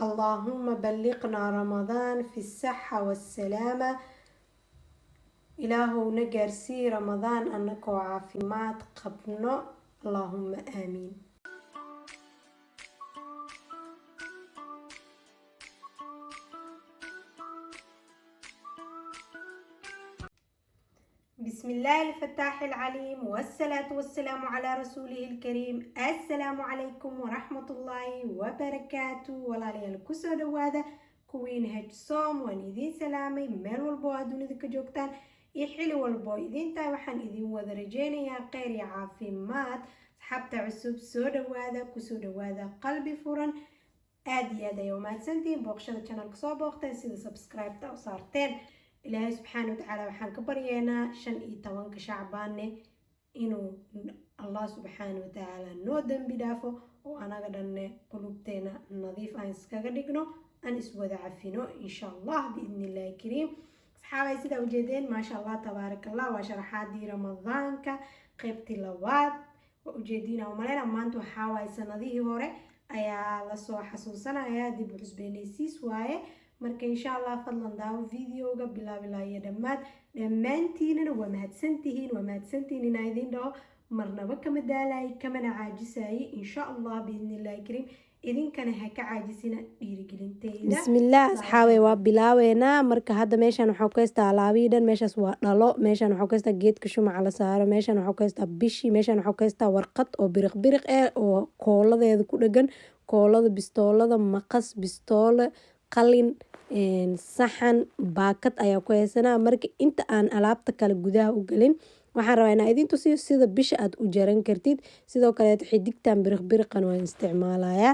Allaahuma balliqnaa Ramadaan fi saxa wassalaama. Ilaahow na gaarsii Ramadaan annagoo caafimaad qabno. Allaahuma aamiin. بسم الله الفتاح العليم، والصلاة والسلام على رسوله الكريم. السلام عليكم ورحمة الله وبركاته. Walaalayaal, kusoo dhawaada Queen H Som. Waan idiin salaamay meel walbo oo aad dunida ka joogtaan iyo xili walbo idiin tahay. Waxaan idin wada rajeynayaa kheyr iyo caafimaad. Asxaabta cusub, soo dhawaada, kusoo dhawaada qalbi furan. Aada iyo aad ayay umahadsantihiin booqshada channelka soo booqteen, sida subscribe-ta u saarteen. Ilaahay subxaana watacaala waxaan ka baryeynaa 15-ka Shacbaanne inuu Allah subxaana watacaala noo dembi dhaafo, oo anaga dhanne qulubteena nadiif aan iskaga dhigno, aan iswada cafino, insha Allah, biidni Illaahi kariim. Asxaabay, sidaa ujeedeen, maasha Allah, tabaaraka Allah, waa sharaxaadii Ramadaanka qeybtii labaad. Waa ujeediina umaleyna. Maanta waxaa waaye sanadihii hore ayaa lasoo xasuusanayaa, dib u cusbeenaysiis waaye. Marka insha Allah, fadlan daawo videoga bilaabilaa iyo dhammaad. Dhammaantiinana waa mahadsantihiin, waa mahadsantihiin inaa idiin dhaho marnaba kama daalay, kamana caajisaaye, insha Allah, biidni Illaahi kariim. Idinkana ha ka caajisina dhiirigelinteyda. Bismillaah, asxaabey, waa bilaaweynaa. Marka hadda meeshan waxaa ku haystaa alaabihii dhan. Meeshaas waa dhalo, meeshan waxaa ku haystaa geedka shumaca la saaro, meeshan waxaa ku haystaa bishi, meeshan waxaa ku haystaa warqad oo biriq biriq eh oo kooladeeda ku dhagan, koolada, bistoolada, maqas, bistoole, qalin, saxan, baakad ayaa ku haysanaa. Marka inta aan alaabta kale gudaha u gelin, waxaan rabaa inaa idin tusiyo sida bisha aad u jaran kartid. Sidoo kaleeto xidigtan biriq biriqan waan isticmaalayaa.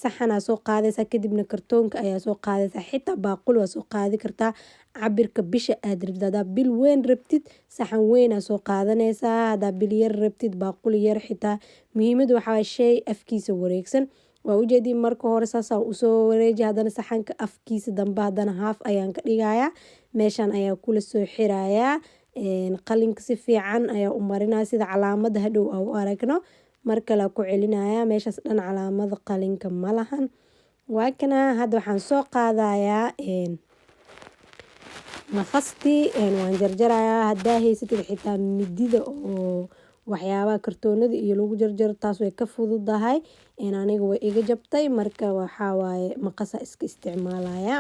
Saxanaa soo qaadaysaa, kadibna kartoonka ayaa soo qaadaysaa, xitaa baaquli waa soo qaadi kartaa. Cabirka bisha aad rabtid, hadaa bil weyn rabtid, saxan weyn aa soo qaadanaysaa, hadaa bil yar rabtid, baaquli yar xitaa. Muhiimada waxaa shay afkiisa wareegsan. Waa ujeediin, marka hore saasaa usoo wareeji, haddana saxanka afkiisa dambe haddana haaf ayaan ka dhigayaa, meeshan ayaa kula soo xirayaa. Qalinka si fiican ayaa u marinaya sida calaamada hadhow aa u aragno. Mar kale ku celinaya, meeshaas dhan calaamada qalinka ma lahan. Waa kana. Hadda waxaan soo qaadayaa maqastii, waan jarjarayaa. Hadaa haysatid xitaa midida oo waxyaabaha kartoonada iyo lagu jarjaro, taas way ka fududahay. Aniga way iga jabtay, marka waxaa waaye maqasa iska isticmaalaya.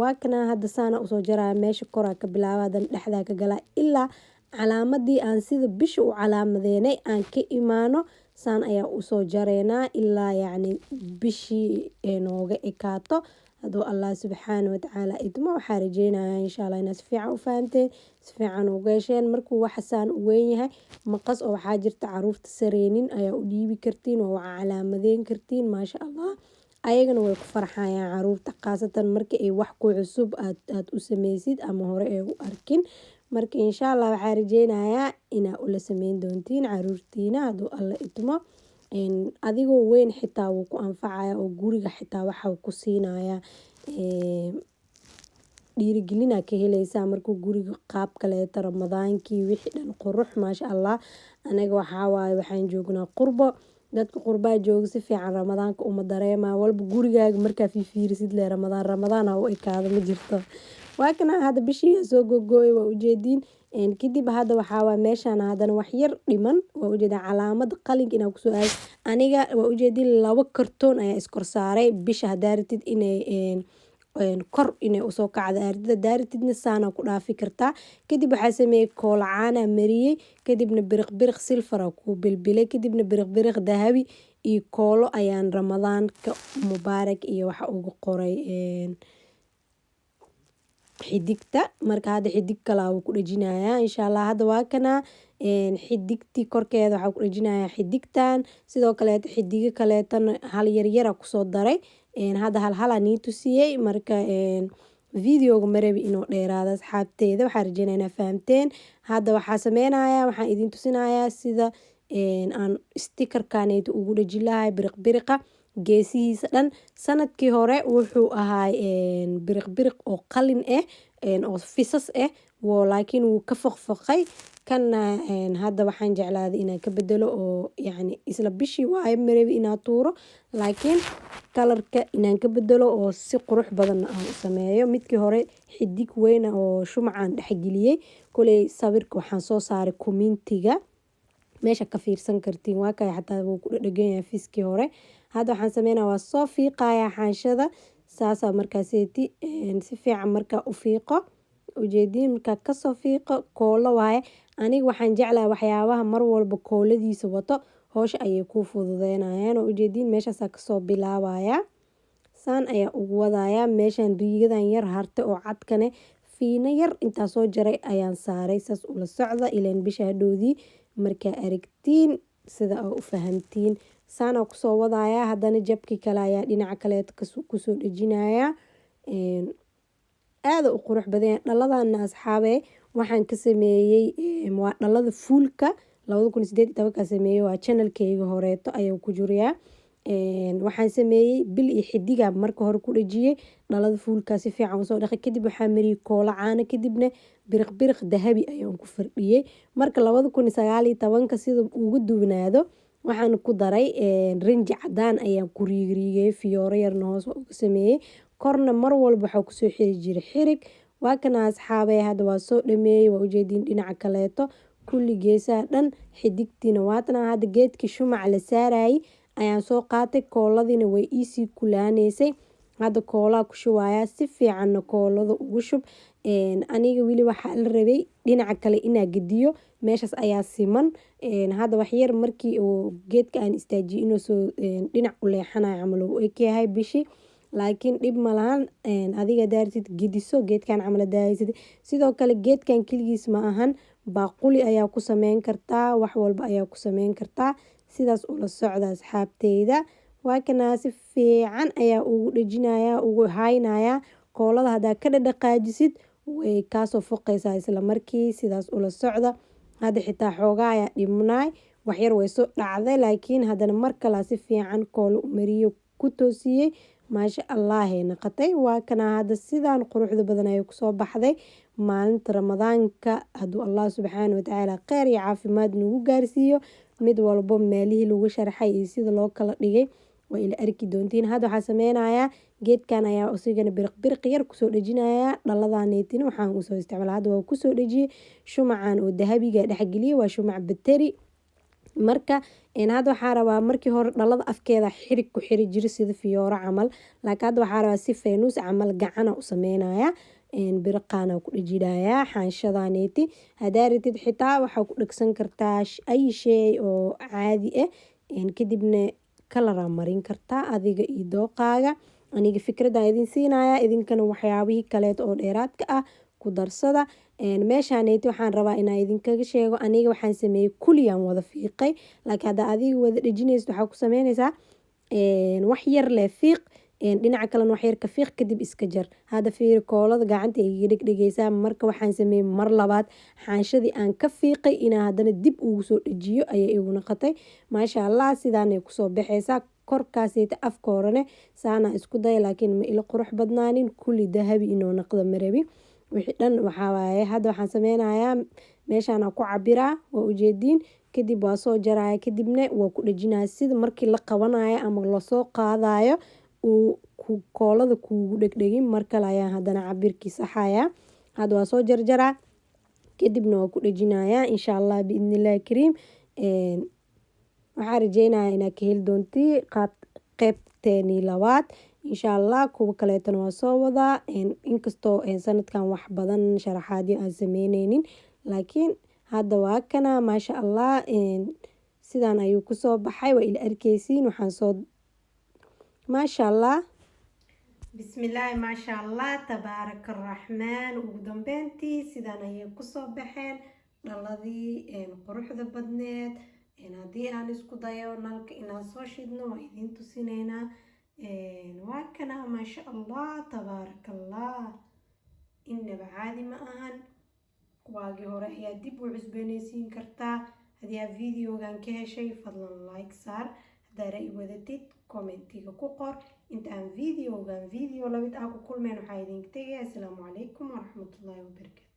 Waa kana, hadda saana usoo jaraya. Meesha koraa ka bilaaba, haddana dhexdaa ka galaa, ilaa calaamadii aan sida bisha u calaamadeynay aan ka imaano. Saan ayaa usoo jareynaa ilaa yacni bishii nooga ekaato, hadduu Allah subxaana watacaala idmo. Waxaa rajeynayaa, insha Allah, inaad si fiican u fahanteen, si fiican uga hesheen. Markuu waxa saan u weyn yahay, maqas oo waxaa jirta caruurta sareynin ayaa u dhiibi kartiin oo calaamadeyn kartiin. Maasha Allah, ayagana way ku farxayaan caruurta, khaasatan marka ay wax ku cusub aad u sameysid ama hore ay u arkin. Marka insha Allah waxaa rajeynayaa inaa ula sameyn doontiin caruurtiina, hadduu Alla idmo. Adigoo weyn xitaa wuu ku anfacaya, oo guriga xitaa waxa ku siinaya dhiirigelina ka heleysaa. Markuu guriga qaab kaleeto Ramadaankii wixii dhan qurux, maasha Allah. Anaga waxaa waaye waxaan joognaa qurbo. Dadka qurbaa jooga si fiican Ramadaanka uma dareemaa. Walba gurigaaga markaa fiifiirisid le Ramadaan Ramadaan ha u ekaado, ma jirto. Waa kana, hadda bishii soo gogooy, waa ujeediin. Kadib hadda waxaa waay meeshaan haddana wax yar dhiman. Waa ujeedaa calaamada qalinka inaa kusoo aado. Aniga waa ujeediin, labo kartoon ayaa iskor saaray. Bisha hadaa rabtid inay kor inay usoo kacdo aardida, hadaa rabtidna saana ku dhaafi kartaa. Kadib waxaa sameeyey koolacaana mariyey, kadibna biriq biriq silver ku bilbilay, kadibna biriq biriq dahabi iyo koolo ayaan Ramadaanka mubaarak iyo waxa ugu qoray xidigta. Marka hadda xidig kale wuu ku dhejinayaa, insha Allah. Hadda waa kana xidigtii korkeeda waxaa ku dhejinayaa xidigtan. Sidoo kaleeto xidigo kaleetana hal yaryara kusoo daray. Hadda hal halaa nii tusiyey. Marka videoga marebi inuu dheeraado. Asxaabteeda, waxaa rajeynaya inaa fahamteen. Hadda waxaa sameynayaa, waxaan idin tusinayaa sida aan stickerkaneyto ugu dhejin lahay biriq biriqa geesihiisa dhan. Sanadkii hore wuxuu ahaa biriq biriq oo qalin ah oo fisas ah. Wuu Laakiin wuu ka foqfoqay kanna. Hadda waxaan jeclaaday inaan ka bedelo oo yacni isla bishii waayo, marebi inaan tuuro, laakiin colorka inaan ka bedelo oo si qurux badan aan u sameeyo. Midkii hore xidig weyn oo shumacaan dhexgeliyey. Koley sawirka waxaan soo saaray commentiga, meesha ka fiirsan kartiin. Waa kay, xataa wuu ku dhadhagan yahay fiskii hore. Hadda waxaan sameynaya, waa soo fiiqaya xaanshada saasaa markaaseeti si fiican markaa u fiiqo, ujeediin markaa kasoo fiiqo koolo waaye. Aniga waxaan jeclahay waxyaabaha mar walba kooladiisa wato, howsha ayay kuu fududeynayaan. Oo ujeediin, meeshaasaa kasoo bilaabaya, saan ayaa ugu wadayaa. Meeshan riigadan yar harte oo cadkane fiino yar intaa soo jaray ayaan saaray. Saas ula socda, ileen bisha hadhowdii markaa aragtiin sida aa u fahamtiin. Saanaa kusoo wadayaa. Haddana jabkii kale ayaa dhinaca kaleeto kusoo dhejinayaa. Aada u qurux badan dhaladana, asxaabe. Waxaan ka sameeyey waa dhalada fuulka, 2018-ka sameeyey. Waa channelkeyga horeeto ayuu ku jirayaa. Waxaan sameeyey bil iyo xidiga marka hore ku dhejiyey dhalada fuulka, si fiican usoo dhaqay. Kadib waxaa mariyey koolo caano, kadibna biriq biriq dahabi ayaan ku firdhiyey. Marka 2019-ka sida ugu duwanaado, waxaan ku daray rinji cadaan ayaan ku riigriigay, fiyooro yarna hoos uga sameeyey, korna mar walba waxaa kusoo xiri jiray xirig. Waa kana, asxaabey, hadda waa soo dhameeyey. Waa ujeediin, dhinaca kaleeto kulli geesaha dhan xidigtiina waatana. Hadda geedkii shumaca la saarayay ayaan soo qaatay, kooladiina way iisii kulaaneysay. Hadda koolaa ku shubayaa, si fiicanna koolada ugu shub. Aniga weli waxaa la rabay dhinaca kale inaa gediyo, meeshaas ayaa siman. Hadda waxyar markii uu geedka aan istaajiyay, inuu soo dhinac u leexanayo camal uu ekyahay bishi, laakiin dhib malahan. Adiga daartid gediso geedkan camal hadaa. Sidoo kale geedkan keligiis ma ahan, baaquli ayaa ku sameyn kartaa, wax walba ayaa ku sameyn kartaa. Sidaas ula socda, asxaabteyda. Waa kanaa, si fiican ayaa ugu dhejinayaa, ugu haynayaa koolada. Haddaa ka dhadhaqaajisid, way kaasoo foqeysaa isla markii. Sidaas ula socda. Hadda xitaa xoogaa ayaa dhibnaay, waxyar way soo dhacday, laakiin haddana mar kalaa si fiican koolo u mariyo, ku toosiyey. Maasha allaahey noqotay. Waa kana, hadda sidaan quruxda badan ayay kusoo baxday. Maalinta Ramadaanka, hadduu Allah subxaana watacaala kheyr iyo caafimaad nagu gaarsiiyo, mid walbo meelihii lagu sharxay iyo sida loo kala dhigay waa ila arki doontiin. Hadda waxaa sameynayaa, geedkan ayaa isigana biriq biriq yar kusoo dhejinayaa. Dhaladaneetina waxaan usoo isticmaala, hadda waa kusoo dhejiyey shumacan oo dahabiga dhexgeliyey, waa shumac bateri. Marka hadda waxaa rabaa, markii hore dhalada afkeeda xirig ku xiri jiri sida fiyooro camal, laakiin hadda waxaa rabaa si faynuus camal gacana u sameynaya, biriqaana ku dhejinayaa xaanshadaneeti. Hadaa rabtid xitaa waxaa ku dhegsan kartaa ay shay oo caadi ah, kadibna coloraa marin kartaa adiga iyo dooqaaga. Aniga fikrada idin siinaya, idinkana waxyaabihii kaleeto oo dheeraadka ah ku darsada. Meeshaneeti waxaan rabaa inaan idinkaga sheego, aniga waxaan sameeyey kuliyaan wada fiiqay, laakiin haddaa adiga wada dhejinaysid, waxaa ku sameynaysaa wax yar leh fiiq, dhinaca kalena wax yar ka fiiq, kadib iska jar. Hadda fiiri, koolada gacanta iga dhegdhegaysaa. Marka waxaan sameeyey, mar labaad xaanshadii aan ka fiiqay inaan haddana dib ugu soo dhejiyo ayay igu noqotay. Maasha Allah, sidaanay kusoo baxaysaa. Korkaaseyta afka horene saana isku daya, laakiin ma ila qurux badnaanin. Kulli dahabi inuu noqdo marabi, wixii dhan waxaa waaye. Hadda waxaan sameynayaa, meeshaan ku cabiraa, waa ujeediin. Kadib waa soo jaraya, kadibna waa ku dhejinaya. Sida markii la qabanayo ama lasoo qaadayo uu koolada kuugu dhegdhegin, mar kale ayaan haddana cabirkii saxaya. Hadda waa soo jarjaraa, kadibna waa ku dhejinayaa, insha Allah biidnillahi kariim. Waxaan rajeynayaa inaad ka heli doontii qeybteenii labaad, insha Allah. Kuwa kaleetana waa soo wadaa, inkastoo sanadkan wax badan sharaxaadyo aan sameyneynin, laakiin hadda waa kana. Maasha Allah, sidaan ayuu kusoo baxay, waa ila arkeysiin. Waxaan soo, maasha Allah. Bismillaahi, maasha Allah, tabaaraka araxmaan. Ugu dambeyntii sidaan ayay kusoo baxeen dhaladii quruxda badneed. Haddii aan isku dayo nalka inaan soo shidno, waa idiin tusineynaa. Waa kana, maasha Allah, tabaaraka Allah, inaba caadi ma ahan. Waagii hore ayaa dib u cusbooneysiin kartaa. Haddii aad videogan ka heshay, fadlan like saar. Haddaa ra'yi wadatid, commentiga ku qor. Inta aan videogan video lamid ah ku kulmeen, waxaa idinka tegaya asalaamu calaykum waraxmatullaahi wabarakaatu.